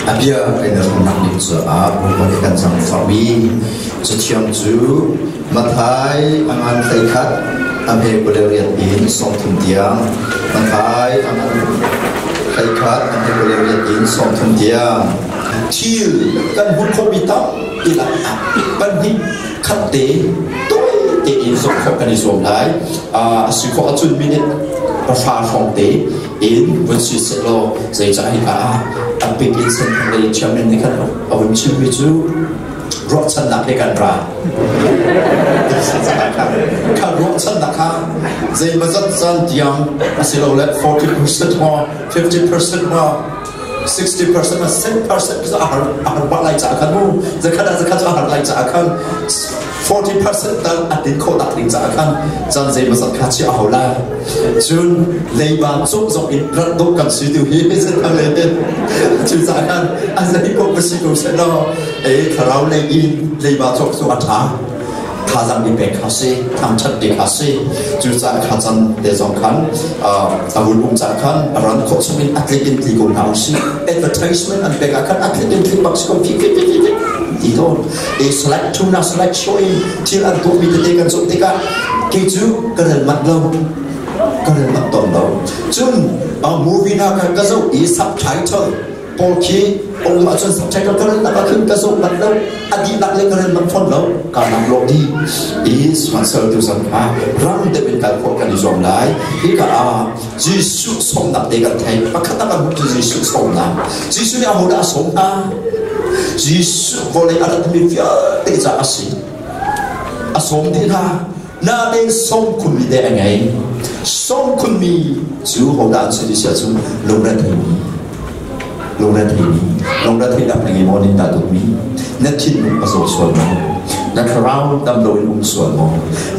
A bia kan i rumnak ding caah Bawipa nih kan zaangfahmi Cathiang cu Matthai a ngan 11 a hme 28 in 30 tiang, Matthai a ngan 11 a hme 28 in 30 tiang. Thil kan hmuh khawhmi tampi lakah pahnih khat te tawi tein zoh khawh kan i zuam lai. A si khawh ahcun minute 0 hrawng te in vun si sehlaw, zeicah hika ah a bik in Senthang lei chairman nih khan a vun chimmi cu ruahchannak he kan ra. Kha ruahchannak kha zeimawzat caan tiang asilole 40% maw, 50% maw, 60% maw, 10% cu a har pah lai caah khan mu, zakhat ah zakhat cu a har lai caah khan 40% tal a tin khawh nak ding caah khan caan zeimawzat kha chiah a hau lai. Cun leiba cawk zong in rat dawh kan si tu hi thang le cucaah khan a zei paoh ka si ko seh law, e thlarau lei in leiba cawk cu a ṭha, thazang i pek kha si, thangṭhat te kha si. Cucaah kha can te zong khan a hun um caah khan a ran khawh chung in a tlik in tli ko hna usih. Advertisement an pek ah khan a tlik in tlik bak si ko, fi fi fi fi ti tawn e select tu na select show in thil an tuahmi tete kan zoh tikah kei cu ka rel manh lo, ka rel manh tawn lo. Cun movie na kha ka zoh i subtitle pawl khi um ahcun subtitle ka rel nak ah khin ka zoh manh lo, a dihlak le ka rel manh fawn lo, ka nam lo di i. Sihmanhsehlaw tu zan kha ram deuh in kal khawh kan i zuam lai. Hika ah Jesuh sawmnak te kan thei. Pakhat tak an hmuh cu Jesuh sawmnak. Jesuh nih ahodah a sawm hna? Jesuh vawlei a ratmi vialte caah a si, a sawm dih hna. Nain sawm khunmi te a ngei. Sawm khunmi cu hodah an si ti si ahcun lungretheimi, lungretheimi. Lungretheihnak na ngei maw? Nih dah dawtmi, na thinlung a zaw sual maw? Na thlarau dam loin um sual maw?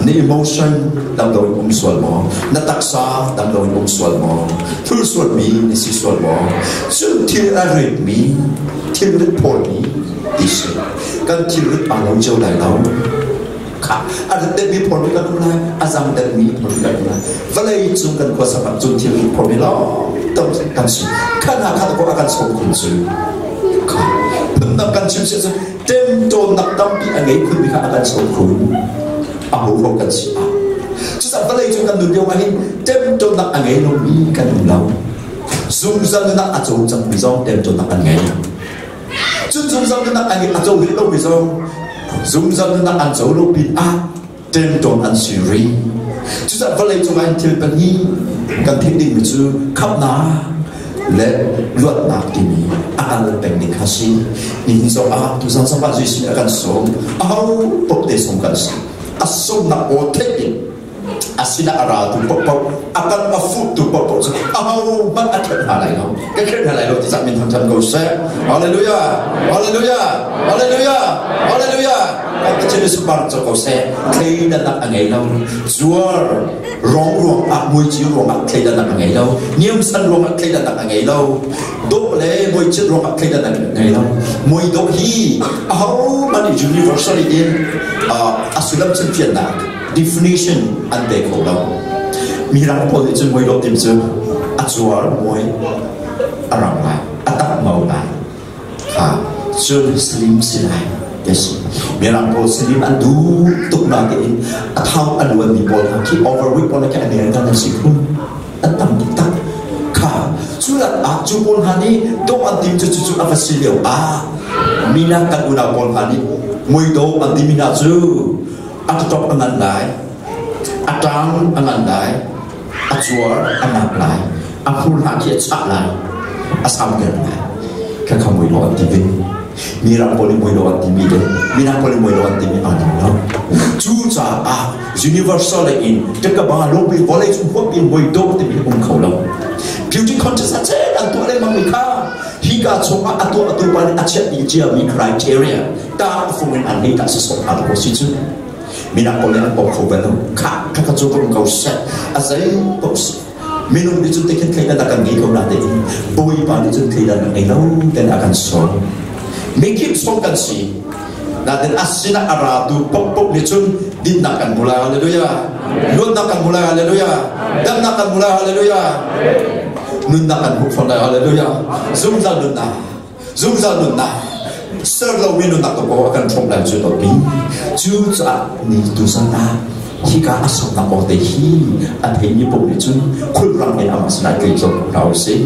Na emotion dam loin um sual maw? Na taksa dam loin um sual maw? Thil sualmi na si sual maw? Cun thil a ritmi, thil rit phawlmi ti si. Kan thil rit aa lo cio lai lo. Kha a rit deuhmi phawlmi kan um lai, a zang deuhmi phawlmi kan um lai. Vawlei cung kan khuasak ah cun thil rit phawlmi lawng kan si. Kha hna kha ko a kan sawm khun cu. Kha phundang kan chim si cun ṭemṭawnnak tampi a ngei khunmi kha a kan sawm khun. A ho ho kan si ah. Cucaah vawlei cung kan nun lio ah hin ṭemṭawnnak a ngei lomi kan um lo. Zungzal nunnak a co cangmi zong ṭemṭawnnak an ngei. Cun zungzal nunnak a co rih lomi zong zungzal nunnak an co lo pin ah ṭemṭawn an si rih. Cucaah vawlei cung ah hin thil pahnih kan theih dingmi cu khamhnak le luatnak timi a kal peng ding kha si. Nihin zong ah, tuzan zong ah Jesuh nih a kan sawm. Aho paoh te sawm kan si. A sawmnak aw theih in a sinah a raltu paohpaoh, a kan a fuhtu paohpaoh cu ahohmanh a kherh hna lai lo, ka kherh hna lai lo ti cah min thangṭhat ko seh. Hallelujah, hallelujah, hallelujah, hallelujah! Kan Pathian nih sunparnak co ko seh. Thleidannak a ngei lo. Zuar rong ruang ah, muici ruang ah thleidannak a ngei lo. Niamsan ruang ah thleidannak a ngei lo. Dawh le muicit ruang ah thleidannak a ngei lo. Mui dawh hi ahohmanh nih universally in a sullam chimfiannak definition an pe kho lo. Mirang pawl nih cun mui dawh tim cu a cuar muai a rang lai, a tak mau lai, kha cun slim si lai ti si. Mirang pawl slim an duh tuk na tein a thau a luanmi pawl hna khi, overweight pawl khi American an si khun, an tam tuk tak kha. Cu ah cu pawl hna nih dawh an tim cu, cu a va si lio ah minak kan unau pawl hna nih mui dawh an timi hna cu a top a ngan lai, a ṭang a ngan lai, a cuar a nak lai, a hmur hna khi a chah lai, a samter lai, kha kha mui dawh an ti ve. Mirang pawl nih mui dawh an timi le mirang pawl nih mui dawh an timi aa dang lo. Cucaah universal in takaba lopi vawlei cung huap in mui dawh timi um kho lo. Beauty contest a chet an tuah lengmang mi kha hika chungah a tuah atu pa nih a chiah dih ciami criteria ta fung in an hei ta sasawh hna ko si cu. Minak pawl nih an pom kho bal lo. Kha kha kha cu ka um ko seh, a zei paoh si, minung nih cun tikhin thleidan a kan ngei ko na tein Bawipa nih cun thleidan a ngei lo ten a kan sawm. Mikip sawm kan si natin a sinah a ratu paohpaoh nih cun dinnak kan hmu lai. Hallelujah! Luatnak kan hmu lai. Hallelujah! Damnak kan hmu lai. Hallelujah! Nunnak kan hmuh fawn lai. Hallelujah! Zungzal nunnak. Zungzal nunnak, ser lomi nunnak tu ko a kan hrawm lai cu dawtmi. Cucaah ni tuzan ah hika a soknak aw te hi a theimi paoh nih cun khulrang in amah sinah tlei cawm ko hna usih.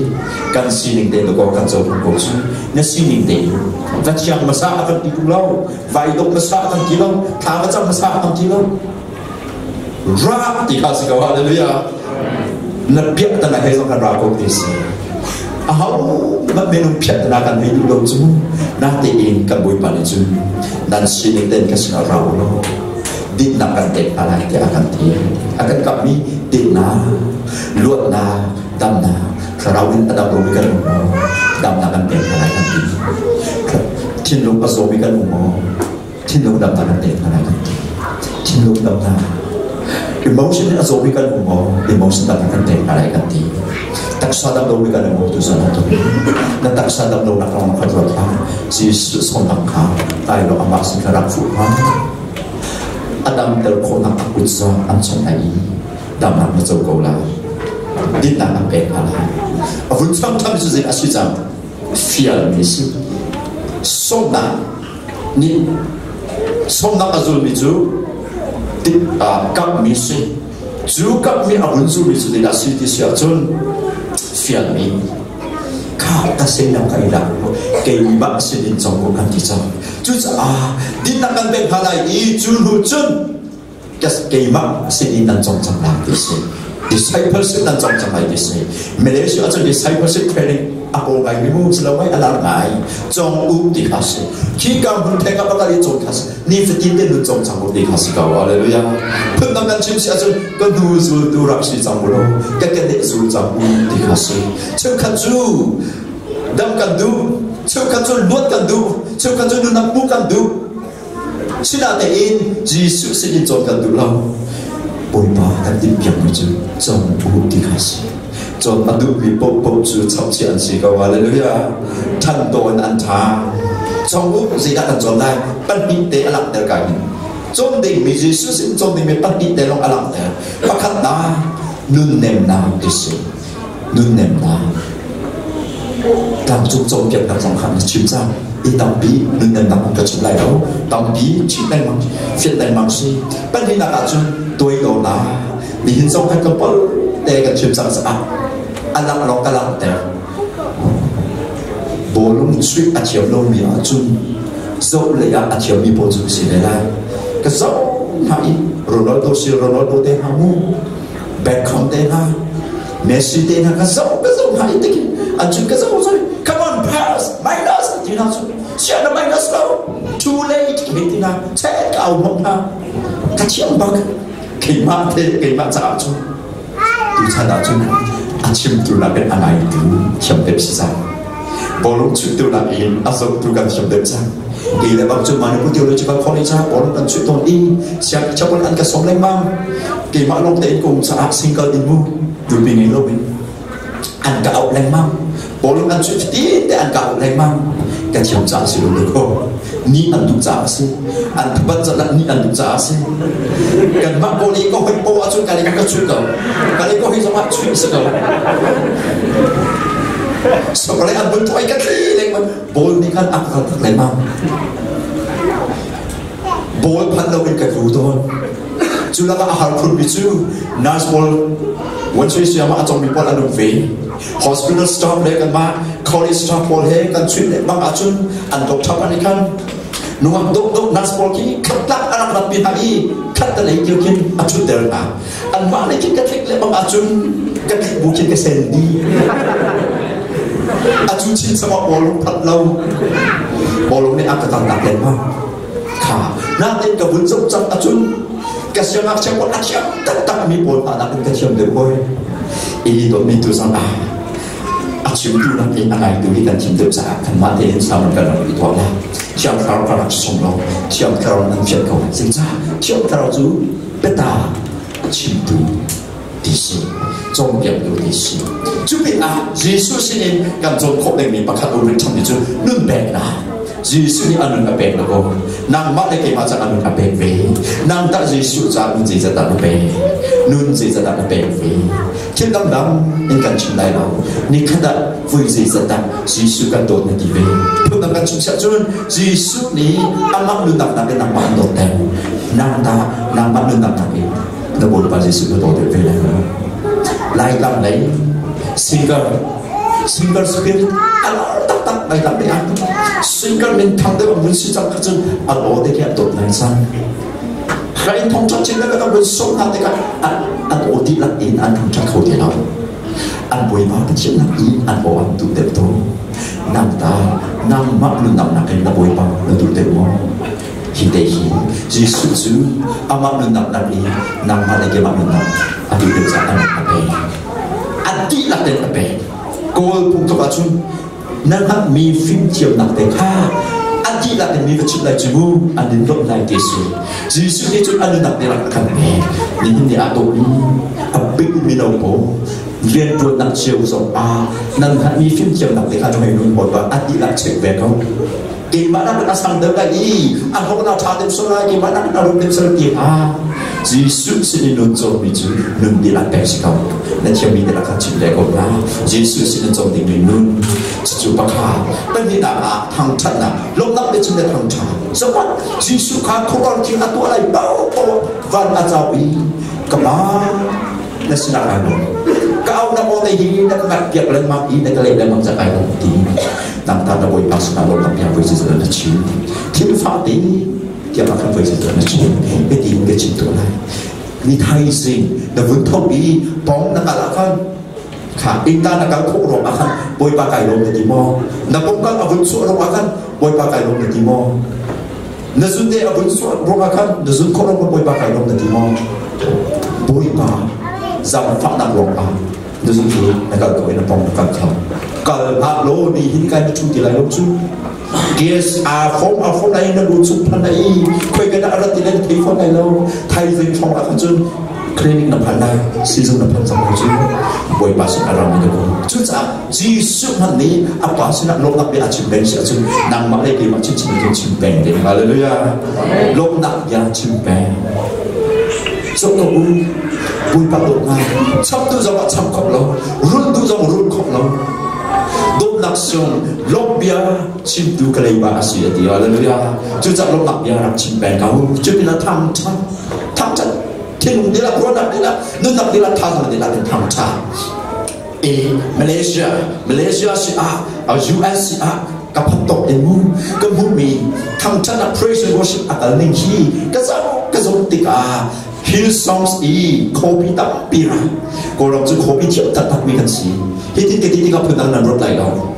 Kan sining te ko kan cohlan ko cu na sining te in va thiang hmasa a kan ti tung lo, vai dawh hmasa a kan ti lo, thla va cam hmasa a kan ti lo. Ra ti kha si ko. Hallelujah. Na piah tana he zong kan ra ko ti si. Aho mat minung phiat tana kan hei duh lo cu na tein kan Bawipa nih cun nan sining ten ka sinah ra u law dinnak kan pek hna lai tiah a kan ti. A kan kapmi dinnak, luatnak, damnak, thlarau in a dam lomi kan um maw? Damnak kan pek hna lai kan ti. Thinlung a zawmi kan um maw? Thinlung damnak kan pek hna lai kan ti. Thinlung damnak. Emotion in a zawmi kan um maw? Emotion damnak kan pek hna lai kan ti. Taksa dam lomi kan um maw? Tuzan ah na taksa dam lonak lawng kha ruat hlah. Jesuh sawmnak kha tai law amah sin kha rak fuh hlah. A damter khawhnak a kut zong an chawnh lai i damnak na co ko lai. Dinnak an pek hna lai. A vun chang tham cu zei a si cang? Fialmi si. Sawmnak nih sawmnak a zulmi cu kamhmi si. Cu kamhmi a vun zulmi cu zeidah a si ti si ahcun fialmi kha ka sinam ka i lak keimah sinin cong ko kan ti cang. Cucaah dinnak kan pek hna lai i cu hnu cun keimah sinin nan cong cang lai ti si. Discipleship nan cong cang lai ti si. Malaysia ahcun discipleship training a kaw ngai mi mu si lo mai a lar ngai cong u ti kha si. Khi ka hmun theng ah pakal i cawn kha si. Nifatin te nun cong cang u ti kha si ko. Hallelujah. Phundang kan chim si ahcun ka hnu zultu rak si cang u law ka keneh zul cang u ti kha si. Cheukhat cu dam kan duh, cheukhat cu luat kan duh, cheukhat cu nunnak hmuh kan duh. Sinain Jesuh sinin cawn kan duh lo. Bawipa kan timhpiakmi cu cawng u ti kha si. Cawn a duhmi paohpaoh cu chapchih an si ko. Hallelujah. Ṭhan tawn an ṭha. Cawng u, zeidah kan cawn lai? Pahnih te a langhter ka hin. Cawn dingmi Jesuh sin cawn dingmi pahnih te lawng a langhter. Pakhatnak, nunnemnak ti si. Nunnemnak. Tlangcung cawnpiaknak zong kha na chim cang. I tampi nunnemnak ka chim lai lo. Tampi chim lengmang, fian lengmang si. Pahnihnak ahcun tuaidawrnak. Nihin zong kan tlawmpal te kan chim cang caah a lang lawng ka langhter. Bawlung chuih a thiam lomi ahcun zoh lei ah a thiammi pawl cu si ve lai. Ka zoh hna i Ronaldo si Ronaldo te hna mu, Beckham te hna, Messi te hna ka zoh ka zoh hna i tikin an cun ka zoh zoh come on pass minus ti hna cu sian na minus lo too late hei ti hna chet ka au hnawh hna ka thiam bak keimah te keimah caah cun tuchan ah cun a chimtu nakin a ngaitu thiam deuh si cang bawlung chuihtu nakin a zohtu kan thiam deuh cang kei le bang cu Manipur Theological College ah bawlung kan chuih tawn i siang chapel an ka sawm lengmang keimah lawng tein ka um caah single in mu nupi ngei loin an ka auh lengmang bawlung an chuih fatin te an ka auh lengmang ka thiam caah si lo ko ni an duh caah a si an thupat caah ni an duh caah a si kanmah pawl i ka hoi po ahcun ka ka chuih ko ka le ka hoi zong ah chuih si ko so ka le an bun thoi ka thli lengmang bawl nih khan a ka tak lengmang bawl phan lo in ka tlu tawn cu lakah a har khunmi cu nurse pawl wan sui siam ah a congmi pawl an um ve hospital staff le kanmah college staff pawl he kan chuih le bang ahcun an doctor pa nih khan nungak dawh dawh nurse pawl khi khatlak a rak rat pi hna i khat te lei kil khin a ṭhutter hna anmah lei khin ka tlik le bang ahcun ka tlik bu khin ka sen dih a cu chin sama bawlung phat lo bawlung nih a ka kaltak lengmang kha nain ka vun zoh cang ahcun ka siangngakchia pawl a thiam taktak mi pawl hna nakin ka thiam deuh hoi i dawtmi tu zong ah a chimtu nakin a ngaitu hi kan thim deuh caah kanmah tein sermon kan rak i tuah la Thiang Thlarau ka rak sung lo Thiang Thlarau nan fian ko zeicah Thiang Thlarau cu biata chimtu ti si cawnpiaktu ti si cu pinah Jesuh sinin kan cawn khawh dingmi pakhat um rih ṭhanmi cu nun peknak Jesuh nih a nun a pek lo ko nangmah le keimah ca a nun a pek ve nang tah Jesuh ca nun zeizat dah na pek nun zeizat dah na pek ve thil dangdang in kan chim lai lo nikhat ah vui zeizat dah Jesuh kan dawt na ti ve. Phundang kan chim siah cun Jesuh nih amah nunnak nakin nangmah an dawt deuh. Nang tah nangmah nunnak nakin na Bawipa Jesuh na dawt deuh ve lai maw? Laitlang lei singer singer spirit a lar taktak Laitlang lei ah singer min thang deuh an vun si cang kha cun an aw te khi an dawt ngai cang. Hrain thongṭhat chin le kan vun sawm hna tikah an aw dihlak in an thangṭhat kho ti lo. An Bawipa Pathian nak i an aw an duh deuh tawn. Nang ta nangmah nunnak nakin na Bawipa na duh deuh maw? Hi te hi Jesuh cu amah nunnak nak i nangmah le keimah nunnak a duh deuh caah a pek. A dihlak in a pek. Kawl phung tluk ahcun na hngalhmi fimthiamnak te kha a dihlak in mi va chimh lai cu mu an in lawmh lai ti si. Jesuh nih cun a nunnak te rak a kan pek. Nihin ni ah dawtmi a bik mino pawl rianṭuannak cio zong ah nan hngalhmi fimthiamnak te kha hei nun bawipa a dihlak check ve ko. Keimah nak a sang deuh lai i a hlawh na ṭha deuh sual lai, keimah nak a rum deuh sual ti ah Jesuh sin in nun cawmmi cu nun dihlak pek si ko. Na thiammi dihlak kha chim ve ko hna. Jesuh sin in cawm dingmi nun cucu pakhat. Pahnihnak ah thangṭhatnak, lawmhnak biachim le thangṭha. Zohhmanh, Jesuh kha khuaruahhar thil a tuah lai paohpaoh van a cau i ka pa na sinah kai lawm. Ka aunak aw te hi na ka ngaihpiak lengmang i na ka leh lengmang cang ai lawm ti. Nangta na Bawipa sinah lawmhnak bia voi zeizat na chim. Thil fate tiang ah khan voi zeizat na chim. Hitin ka chim tuah lai. Ni thaizing na vun tho i pong na kal ah khan kha innka na kal khawh ruang ah khan Bawipa kai lawm na ti maw? Na pongkal a vun chuah ruang ah khan Bawipa kai lawm na ti maw? Na zun te a vun chuah ruang ah khan na zun khawh ruang ah Bawipa kai lawm na ti maw? Bawipa zaangfahnak ruang ah na zun cu na kal ko i na pong na kal kho. Kal hlah law ni hin kai na ṭhu ti lai lo cu. Gas a fom a fom lai na lu chung phan lai i khoi ka dah a rat ti lai na thei fawn lai lo. Thaizing hrawng ah khan cun clinic na phan lai, sizung na phan cang lai cu. Bawipa sin a rami na ko. Cucaah Jesuh hmanh nih a pa sinah lawmhnak bia a chim peng si ahcun nangmah le keimah chinchin in chim peng ding. Hallelujah. Lawmhnak bia chim peng. Zoh ko u, Bawipa dawtnak cham tu zong ah cham khawh lo, run tu zong run khawh lo. Dawtnak sung lawmh bia chimtu ka leiba a si a ti. Hallelujah. Cucaah lawmhnak bia rak chim peng ko. Cupinah thangṭhat, thangṭhat thinlung dihlak, ruahnak dihlak, nunnak dihlak, thazaang dihlak in thangṭhat. E Malaysia, Malaysia si ah, US si ah ka phat tok in mu ka hmuhmi thangṭhatnak praise and worship a kal ning hi ka zoh ka zoh tikah Hill songs i copy tampi ra Kawlram cu copy thiam taktak mi kan si. Hitin ka ti tikah phundang nan ruat lai lo.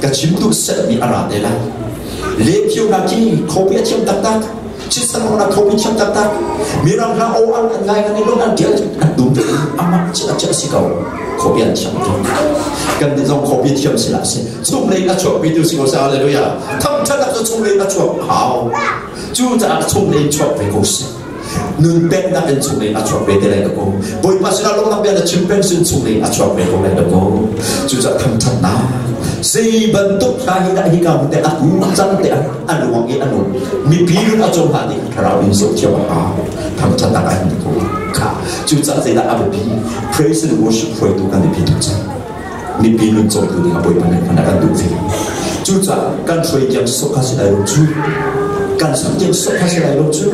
Ka chim duh setmi a ra te lai. Le phio na ki copy a thiam taktak. Chisan na copy thiam taktak. Mirang hla o an an ngai kan i lon an tial an dum te amah chi a chi si ko. Copy an thiam tuk. Kan nih zong copy thiam si la si. Chung lei a chuak mi tu si ko sa hallelujah. Thangṭhatnak cu chung lei a chuak hau. Cu caah chung lei chuak ve ko si. Nun peknak in chung in a chuak ve te lai ko. Bawipa sinah lawmhnak bia na chim peng sin chung in a chuak ve ko lai ko. Cucaah thangṭhatnak zei bantuk hla hi dah hika hmun te a tu cang te a luang i a nung mipi nun a cawm hna ding thlarau in zoh thiam a hau. Thangṭhatnak a hin ko kha. Cucaah zeidah a biapi? Praise and worship hruaitu kan biapi tuk cang. Mipi nun cawmtu ding a Bawipa nih hman a kan duh ve. Cucaah kan hruai tiang sok kha si lai lo cu. Kan sak tiang sok kha si lai lo cu.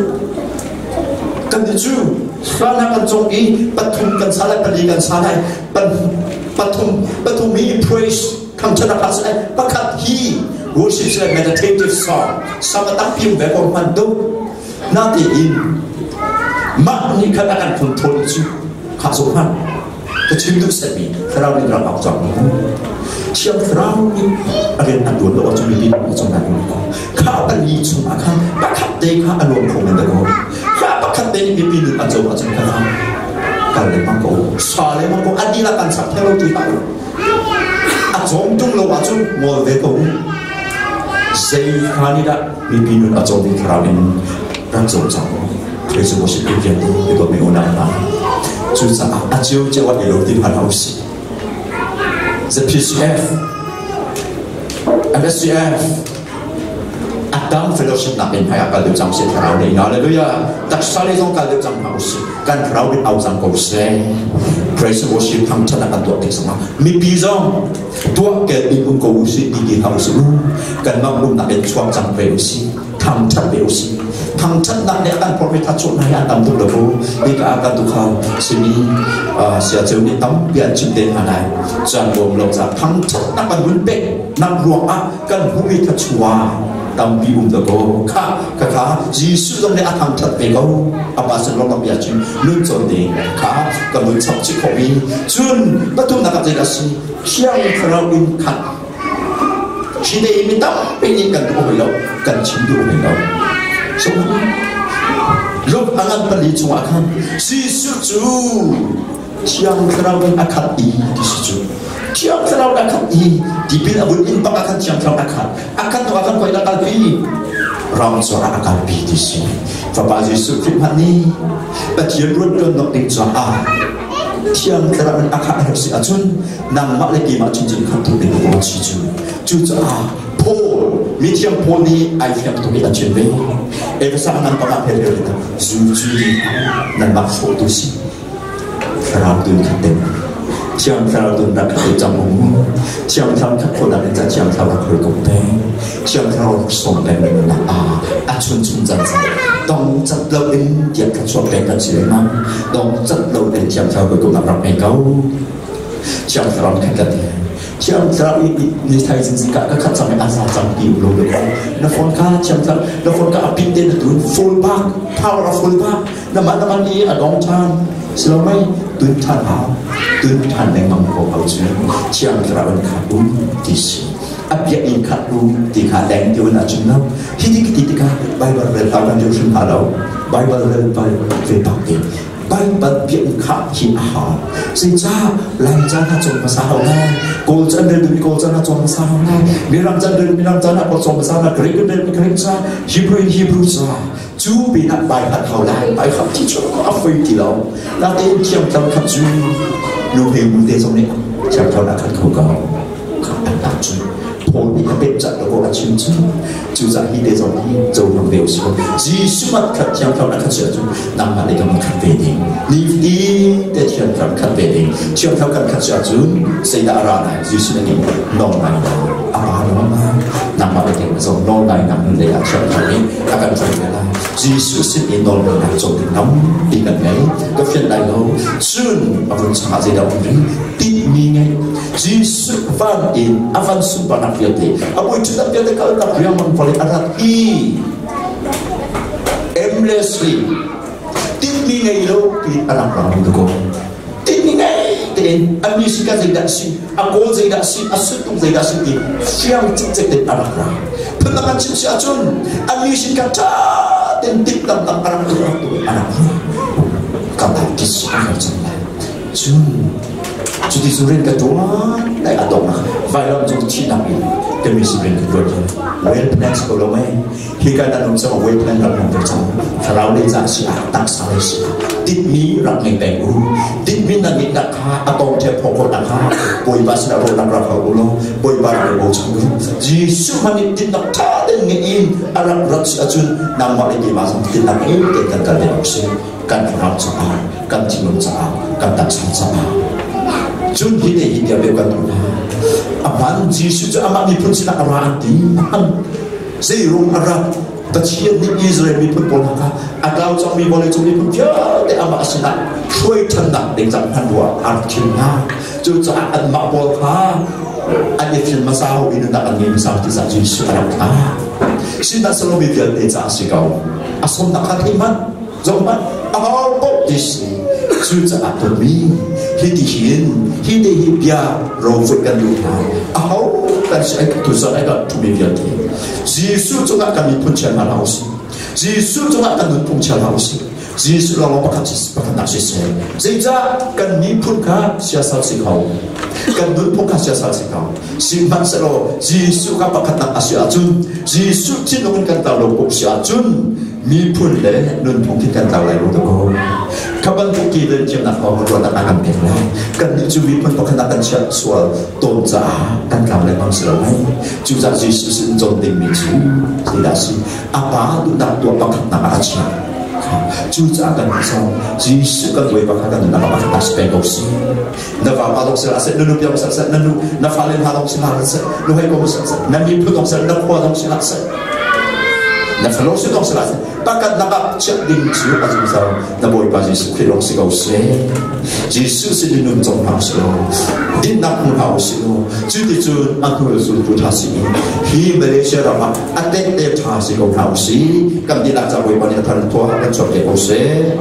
Kan ti cu hlan ah kan cawng i pathum kan sa lai, pali kan sa lai, pathum pathum hi praise thangṭhat a si lai, pakhat hi worship si lai, meditative song sam a tampi um ve ko hman tuk. Natein mah nih khan a kan control cu kha zoh hmanh. Ka chim duh setmi thlarau nih rak cang Thiang Thlarau nih a rian an tuan lo ahcun mipi a cung nan ko. Kha pali chung ah khan pakhat te kha a nuam kho men ko. Kha pakhat te nih mipi nun a cawm ahcun kha kal lengmang ko. Sa lengmang ko. A dihlak an sak theng lo ti hlah. A cawm tung lo ahcun ngol ve ko. Zei kha nih dah mipi nun a cawm thlarau in rak cawm cang ko. Praise worship vialte ka dawtmi unau hna. Cucaah a ciocio ah i lo ti hmanh hau sih. ZPCF, MSCF, Adam fellowship nak in hmai ah kal deuh cang sih thlarau lei. Hallelujah. Taksa lei zong kal deuh cang hna usih. Kan thlarau mit au cang ko seh. Praise and worship thangṭhatnak kan tuah tik zongah mipi zong tuah kel in um ko usih ti ti hlah usih mu. Kanmah rumnak in chuak cang ve usih, thangṭhat ve usih. Thangṭhatnak nih a kan phorhmi thachuahnak hi an tam tuk lo bu. Hika ah kan tukhal simi siaceu nih tampi an chim te hna lai. Caan bawm lo caah thangṭhatnak kan hun pek nak ruangah kan hmuhmi thachuah tampi um da ko. Kha kha kha Jesuh zong nih a thangṭhat ve ko. A pa sin lawmnak bia chim nun cawn ding kha kan hun chap chih khawh mi. Cun pathumnak ah zeidah a si? Thiang Thlarau in khat. Hi te mi tampi nih kan duh hoi lo, kan chim duh hoi lo. So, Luke a ngan pali chungah khan Jesuh cu Thiang Thlarau in a khat i ti si cu. Thiang Thlarau a khat i tipil a vun in bak ah khan Thiang Thlarau a khat. A khat hnu ah khan koi a kalpi. Ram cawr ah a kalpi ti si. Fapa Jesuh Khrih hmanh nih Pathian ruat ṭuannak ding caah Thiang Thlarau in a khah herh si ahcun nangmah le keimah chinchin khat tuk ding ka si cu. Cucaah Paul, mithiang Paul nih ai fiang tuk i a chim ve. Efesa nan panga phel phel ta zu cu nan bak hrawh tu si. Thlarau tun khat ding. Thiang Thlarau tun rak khat cang mu. Thiang Thlarau khat khawh nak in ca Thiang Thlarau rak khoi ko te. Thiang Thlarau rak som peng in na a a chun chun cang cang. Dong cat lo in tiang khat chuak peng kan si lengmang. Dong cat lo in Thiang Thlarau khoi ko nak rak ngei ko. Thiang Thlarau khat ka ti. Thiang Thlarau i ni thai zing zing ka ka khat cang i a za cang ti lo lo. Na phone kha Thiang Thlarau na phone ka a pin te na tun full back power of full back na mah na mah ni a dong ṭhan silo mei tun ṭhan hau tun ṭhan lengmang ko hau cu Thiang Thlarau in khat u ti si. A biak in khat u ti kha leng ti un a chim lo. Hi ti ti tikah Bible rel hau kan hrim hna lo. Bible rel ve bak te. Bible biak kha hi a hau. Zeicah Laica na cawng hmasa hau lai, Kawl ca rel duhmi Kawl ca na cawng hmasa hau lai, Mirang ca rel Mirang ca na cawng hmasa na Greek rel Greek ca, Hebrew in Hebrew ca. Cu pinah bai khat hau lai, bai khat ti cu a foi ti lo. Natein thiam tlam khat cu nu he mu te zong nih thiam tlam a khat kho ko. Kha an tak cu Paul nih a pek cak lo a chim cu cucaah hi te zong hi cohlang ve usih Jesuh mat khat thiang thlarau na khat si ahcun nangmah le kan khat ve ding nifatin te thiang thlarau khat ve ding thiang thlarau kan khat si ahcun zeidah a ra lai Jesuh nih nawl ngai a ra nawl lai nangmah le keimah zong nawl ngai nak nun lei ah thiang thlarau nih a kan hruai ve lai Jesuh sin i nawl ngai nak cawn ding tampi kan ngei ka fian lai lo cun a vun chungah zeidah um rih tinhmi ngei Jesuh van in a van sunparnak vialte a bawi ṭhutnak vialte kaltak riangmang vawlei a rat i aimlessly tinhmi ngei lo ti a rak ra mi ko tinhmi ngei tein a mi si ka zeidah si a kawl zeidah si a suttung zeidah si ti fiang cikcek tein a rak ra phundang an chim si ahcun a mi sin ka ṭha tein tik tam tam a rak tu rak tu a rak ra ka lai ti si a rak cang lai cun cuti cu rian ka ṭuan lai a donghnak vailam cung thihnak in ka mission rian ka ṭuan hi well plan si ko lo mei hi ka nan um cang well plan rak ngei cang thlarau lei ca si ah taksa lei si ah titmi rak ngei peng u titmi nan ngeih nak kha a tong ṭhep phok khawh nak kha Bawipa sinah rawlnak rak hau u law Bawipa rak i bochan u Jesuh hmanh nih tinnak ṭha tein ngeih in a rak rat si ahcun nangmah le keimah zong tinnak ngei tein kan kal ve awk si kan thlarau caah kan thinlung caah kan taksa caah cun hi te hi tiang deuh kan tuah a hman Jesuh cu amah miphun sinah a ra an ti a hman zeirung a rat Pathian nih Israel miphun pawl kha a tlau cangmi vawleicung miphun vialte amah sinah hruai ṭhannak ding cang hman ruah a rak thim hna cucaah anmah pawl kha an i thim hmasa ho i nunnak an ngei hmasa ti caah Jesuh a rak thlah sihmanhsehlaw mi vialte caah a si ko a sawmnak kha thei hmanh Zohhmanh, aho paoh ti si. Cucaah tonmi hi ti hin hi te hi bia rovuih kan duh hna. Aho kan si ai tuzan ai kan thumi vialte. Jesuh cungah kan miphun chia hna hlah usih. Jesuh cungah kan nunphung chia hlah usih. Jesuh lawng pakhat pakhatnak si seh. Zeicah kan miphun kha siasal si kho. Kan nunphung kha siasal si kho. Sihmanhsehlaw Jesuh kha pakhatnak a si ahcun Jesuh thinlung in kan tlau lo puk si ahcun miphun le nunphung khi kan tlau lai lo dakaw kha bantuk ti le thiamnak thawng ruahnak a kan pek lai kannih cu miphun pakhat ah kan chiah sual tawn caah kan tlau lengmang si lo lai cucaah Jesuh sin cawn dingmi cu zeidah si a pa duhnak tuah pakhatnak ah a chiah. Cucaah kan zong Jesuh kan Bawipa kha kan nunnak ah pakhat si peng ko si. Na vapa dong sila seh, na nupi dong sila seh, na nu, na fale hna dong sila seh, na hawikom sila seh, na miphun dong sila, na khua dong sila seh, na fellowship dong sila seh, pakhat nak ah chiah ding cu a zungzal na Bawipa Jesuh Khrih lawng si ko seh. Jesuh sin in nun cong hna usih law, dinnak hmu hna usih law, cuticun a hnu zultu ṭha si in hi Malaysia ram ah a tehte ṭha si ko hna usih. Kan dihlak ca Bawipa nih a thar in thua kan chuak te ko seh.